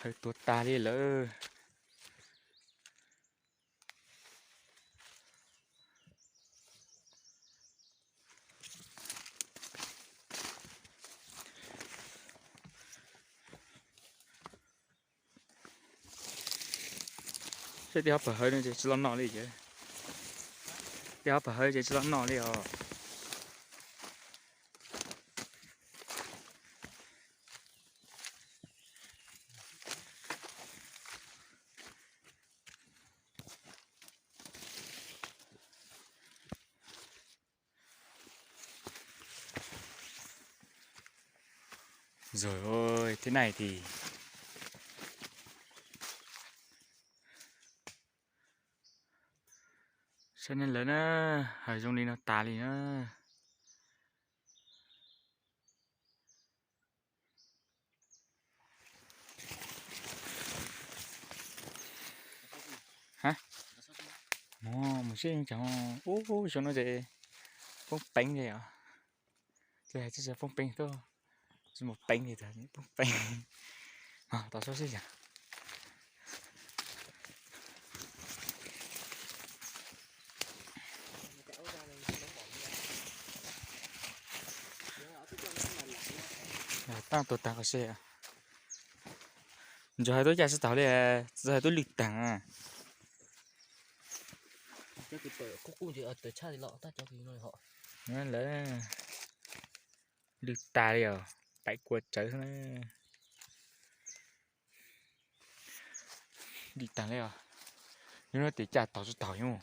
Hawv tuag tag li lawm. Saib tej hob pawg hawv no ces tsis loj noj li ces. Tej hob pawg hawv ces tsis loj noj li os. Rồi ôi, thế này thì sao nên lỡ nó hơi rung đi nó tà đi nó. Hả? Mus, mus seb cov ub, xyoo no ces poob peev li os. Ces hais tsis poob peev tuaj, tsis mus peev li, poob peev. Tau sab sib yam. Taab tuag taag qhov se. Ntsuag hais tuaj cas tsis taus li, txawm hais tuaj lwj taag. Lawv lwj tag li os, paim kua tsawv xwb na. Lwj tag li os. Yog no tias cas taus tsis taus yom.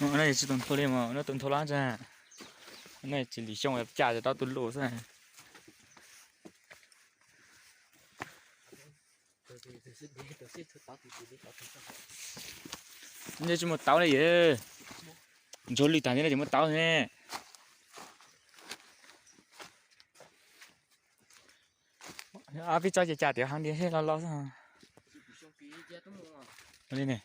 No yog tsis tus nthua li mas, no tus nthua los tsa. No tsis Lis Xyooj cas rov tus luj xwb. Ntshe tsis mus tau li yom. Ntsuag lwj tag thiab no tsis mus tau ne. Ob peb tsob ces cas tias hab ntiag seb los los xwb. Li ne.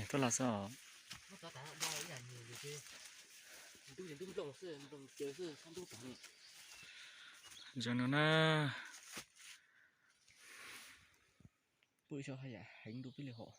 Tuaj los xwb. Zoo no na. Pw so haj yam heev ntuj pib li hom.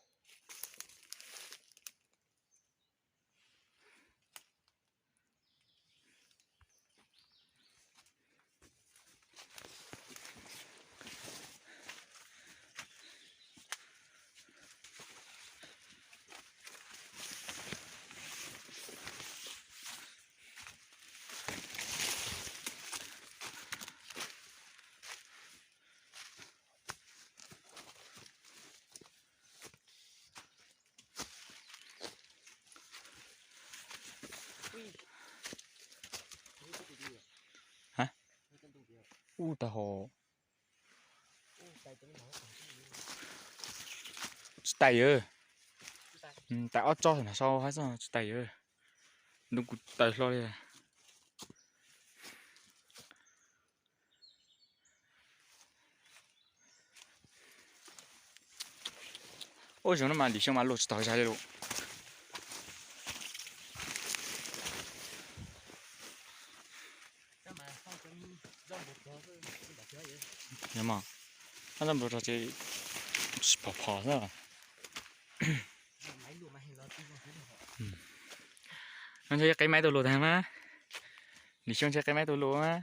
Hab, ub tag hov. Tsis tais yawg. Tais ob tsob na sau hab xwb tsis tais yawg. Ntu kuv taws hlo li. Ub, zoo no mas Lis Xyooj mas luaj tsis tau zag li lawm. Mas, hab zaj npua rog ces tsis phom phom xwb. No ntshe qe maib tau luj tag mas. Lis Xyooj ntshe qe maib tau luj mas.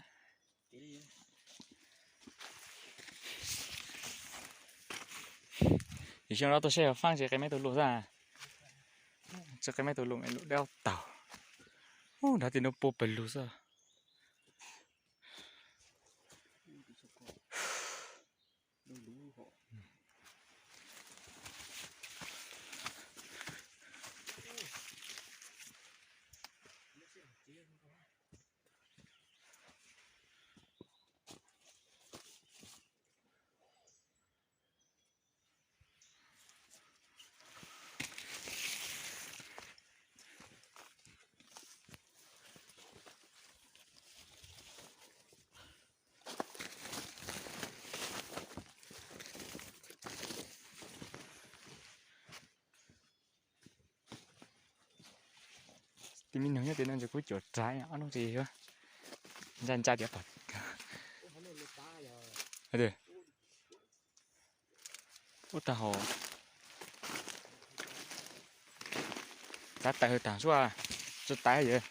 Lis Xyooj no tuaj saib Faaj ntshe qe maib tau luj xwb. Ntshe qe maib tau luj, luj dab taug. Ub, nrad tej no puag pawg lug xwb. Tus me nus nyob tim no ntses kuj cuam rais ob hnub tis ntsa ntsa tias pom. Ub tag hauv. Txav taws tag suab, txav taws yawg.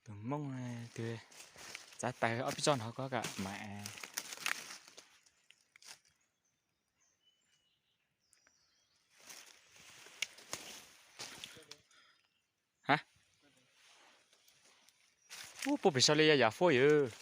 Tus Hmoob twg txav taws ob peb tsob no ko kam mam. Ha, ub puag pem saud li yog yam fuab yawg.